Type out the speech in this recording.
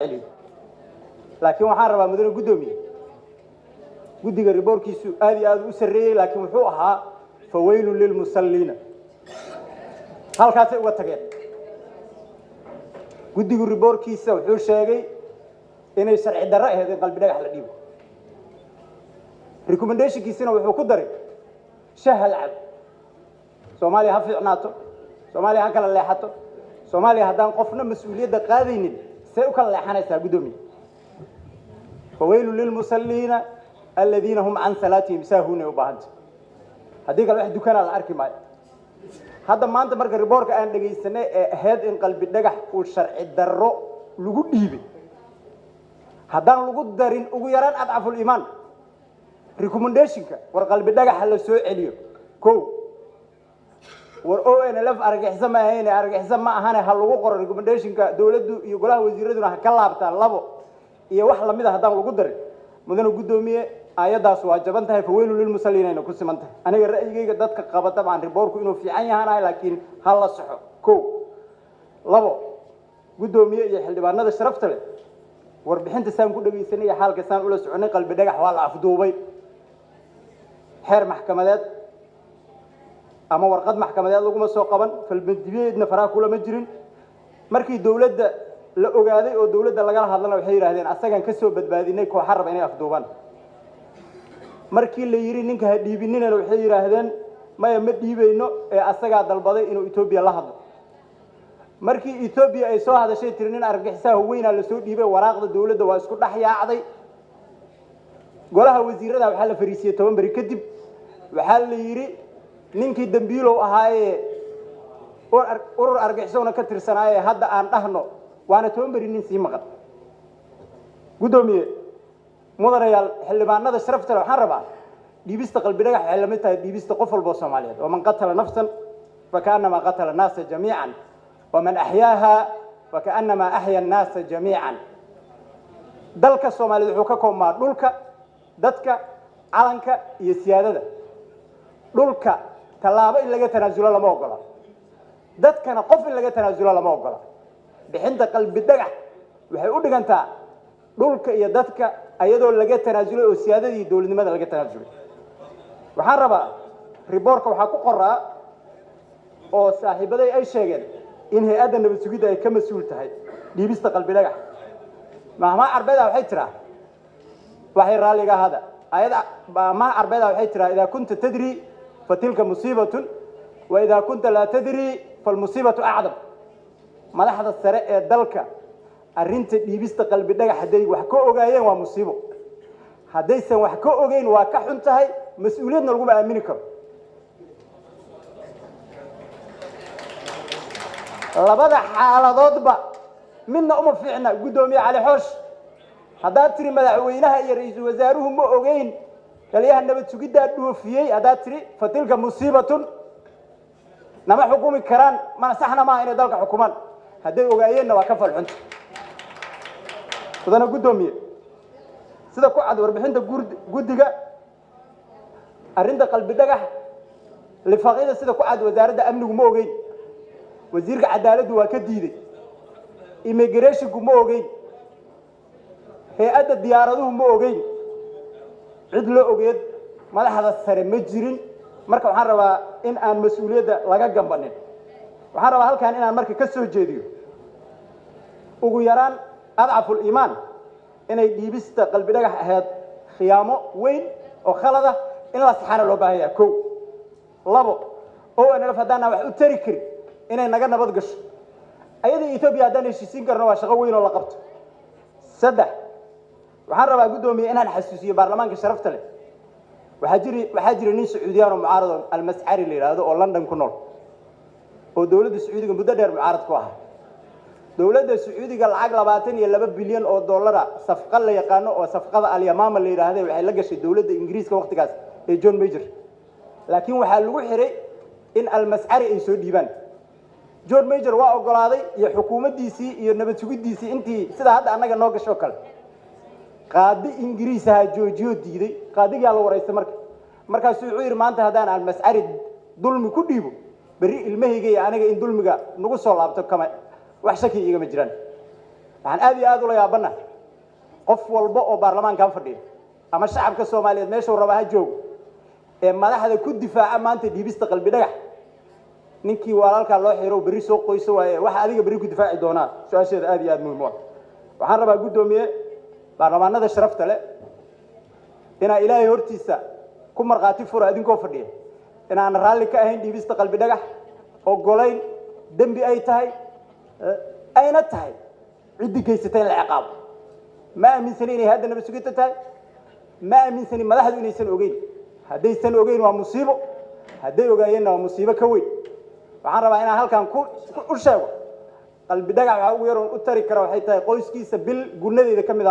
Celiyo, laakiin waxaan rabaa, mudane guddoomiye, guddiga reportkiisu aad iyo aad u sarreeyey, laakiin wuxuu ahaa "fawaylun lilmusalliina", halkaasay uga tageen. Guddigu reportkiisa wuxuu sheegay inay sharci darro ahayd in Qalbi Dhagax la dhiibo. Recommendationkiisina wuxuu ku daray shah hal cab. Soomaaliya ha fiicnaato, Soomaaliya ha kala leexato. Soomaaliya haddaan qofna mas-uuliyadda qaadaynin, see u kala leexanaysaa, guddoomiye? "Fawaylun lilmusalliina aladiina hum can salaatihim saahuun" ay u baahanta. Haddii kale wax dukanaa la arki maayo. Hadda maanta marka reportka aan dhegaysanay ee ahayd in Qalbi Dhagax uu sharci darro lagu dhiibay, haddaan lagu darin ugu yaraan adcaful iimaan recommendationka, war Qalbi Dhagaxa la soo celiyo ko, war ONLF argagixiso ma ahayne, argagixiso ma ahane ha lagu qoro recommendationka, dowladdu iyo golaha wasiiraduna ha ka laabtaan, labo iyo wax lamid a haddaan lagu darin, mudane guddoomiye, aayaddaas waa jaban tahay, "faweylu lilmusalliin" ayna ku siman tahay. Aniga ra'yigayga dadka qaba dabcan reportku inuu fiican yahaanahay, laakiin ha la saxo ko. Labo, guddoomiye iyo xildhibaanada sharafta leh, warbixinta saan ku dhegaysanay iyo xaalka saan ula soconay, Qalbi Dhagax waa la afduubay. Xeer maxkamadeed ama warqad maxkamadeed laguma soo qaban, falbandibeedna faraha kulama jirin. Markii dowladda la ogaaday oo dowladda lagala hadlana, waxay yidhahdeen asagaan ka soo badbaadinay kooxa raba inay afduubaan. Markii la yidhi ninka ha dhiibininana, waxay yidhaahdeen maya, ma dhiibayno ee asagaa dalbaday inuu Etoobiya la hadlo. Markii Etoobiya ay soo hadashay, tiri nin argagixisaha weynaa lasoo dhiibay, waraaqda dowladda waa isku dhex yaacday. Golaha wasiirada waxaa la fariisiyey 10 beri kadib. Waxaa la yidhi ninkii dambiilow ahaayee urur argixisowna ka tirsanaaye hadda aan dhahno, waana 10 beri nin sii maqan. Guddoomiye, mudanayaal, xildhibaanada sharafta leh, waxaan rabaa dhiibista Qalbi Dhagax waxay lamid tahay dhiibista qof walba oo Soomaaliyeed. "Waman qatala nafsan fakaannamaa qatala annaasa jamiican, waman axyaaha fakaannamaa axya annaasa jamiican." Dalka Soomaaliyeed wuxuu ka koobmaa dhulka, dadka, calanka iyo siyaadada. Dhulka tallaabo in laga tanaasulo lama ogola, dadkana qof in laga tanaasulo lama ogola. Bixinta Qalbi Dhagax waxay u dhigantaa dhulka iyo dadka ayadoo laga tanaasulay oo siyaadadii dowladnimada laga tanaasulay. Waxaan rabaa, reportka waxaa ku qoraa oo saaxiibaday ay sheegeen in hay-adda nabad sugidda ay ka mas-uul tahay dhiibista Qalbi Dhagax. Mahmaha Carbeeda waxay tiraa, waxay raalliga ahada ayad, mahmaha Carbeeda waxay tiraa: "Idaa kunta tadri fatilka musiibatun, wa idaa kunta laa tadri falmusiibatu acdam." Madaxda sare ee dalka arrinta dhiibista Qalbi Dhagax hadday wax ka ogaayeen, waa musiibo. Haddaysan wax ka ogeyn, waa ka xun tahay, mas-uuliyadna laguma aamini karo. Labada xaaladoodba midna uma fiicna. Guddoomiye Cali Xoosh, haddaad tiri madaxweynaha iyo ra-iisul wasaaruhu ma ogeyn, taliyaha nabad sugiddaa dhoofiyey haddaad tiri, fatilka musiibatun, nama xukumi karaan, mana saxna maaha inay dalka xukumaan. Hadday ogaayeenna, waa ka falxunta. Mudane guddoomiye, sida ku cad warbixinta guddiga arrinta Qalbi Dhagax, lifaaqyada sida ku cad, wasaaradda amnigu ma ogeyn, wasiirka cadaaladdu waa ka diiday, immigrationku ma ogeyn, hay-adda diyaaraduhu ma ogeyn, cid la ogeed madaxda sare ma jirin. Marka waxaan rabaa in aan mas-uuliyadda laga gambanin. Waxaan rabaa halkan inaan marka ka soo jeediyo ugu yaraan adcaful iimaan inay dhiibista Qalbi Dhagax ahayd khiyaamo weyn oo khalad ah, in la saxaana loo baahan yahay. Ko labo, ONLF haddaanaan wax u tari karin, inay naga nabad gasho. Ayada Etoobiya haddaan heshiisiin karno, waa shaqo weyn oo la qabto. Saddex, waxaan rabaa, guddoomiye, inaan xasuusiyo baarlamaanka sharafta leh, waxaa jira nin Sacuudiyaan oo mucaarad oo Almascari la yidhaahdo oo London ku nool oo dowladda Sacuudiga muddo dheer mucaarad ku ahaa. Dowladda Sacuudiga lacag 22 bilyan oo dollara, safqa la yaqaano oo safqada Alyamaama la yidhaahda, waxay la gashay dowladda Ingiriiska waqtigaas ee John Major, laakiin waxaa lagu xiray in Almascari ay soo dhiibaan. John Major waa ogolaaday iyo xukuumaddiisii iyo nabad sugiddiisii intii sida hadda annaga noo gasho kale. Qaadi Ingiriis ahaa joojiyo diiday. Qaadigaa la waraystay marka, markaasuu wuxuu yidhi: "Maanta haddaan Almascari dulmi ku dhiibo, berri ilmahayga iyo aniga in dulmiga nagu soo laabto kama wax shaki igama jiraan." Waxaan aad iyo aad ula yaabanahay qof walba oo baarlamaankan fadhiya ama shacabka Soomaaliyeed meeshuu rabaa ha joogo ee madaxda ku difaaca maanta dhiibista qalbi dhagax. Ninkii walaalkaa loo xiro berri soo qoyso waaye, waxa adiga berri ku difaaci doonaa su-aasheeda aad iyo aad muhiim u ah. Waxaan rabaa guddoomiye baarlamaanada sharafta leh inaa Ilaahay hortiisa ku markhaati furo adinkoo fadhiya inaan raalli ka ahayn dhiibista qalbi dhagax, ogolayn dembi ay tahay, ayna tahay ciddii geysatay in la ciqaabo. Ma aaminsani inay hadda nabad sugidta tahay, ma aaminsani madaxdu inaysan ogeyn. Haddaysan ogeyn waa musiibo, hadday ogaayeenna waa musiibo ka weyn. Waxaan rabaa inaan halkan ku u sheego qalbi dhagax waxaa ugu yaroon u tari kara waxay tahay qoyskiisa bil gunadeeda ka mid ah.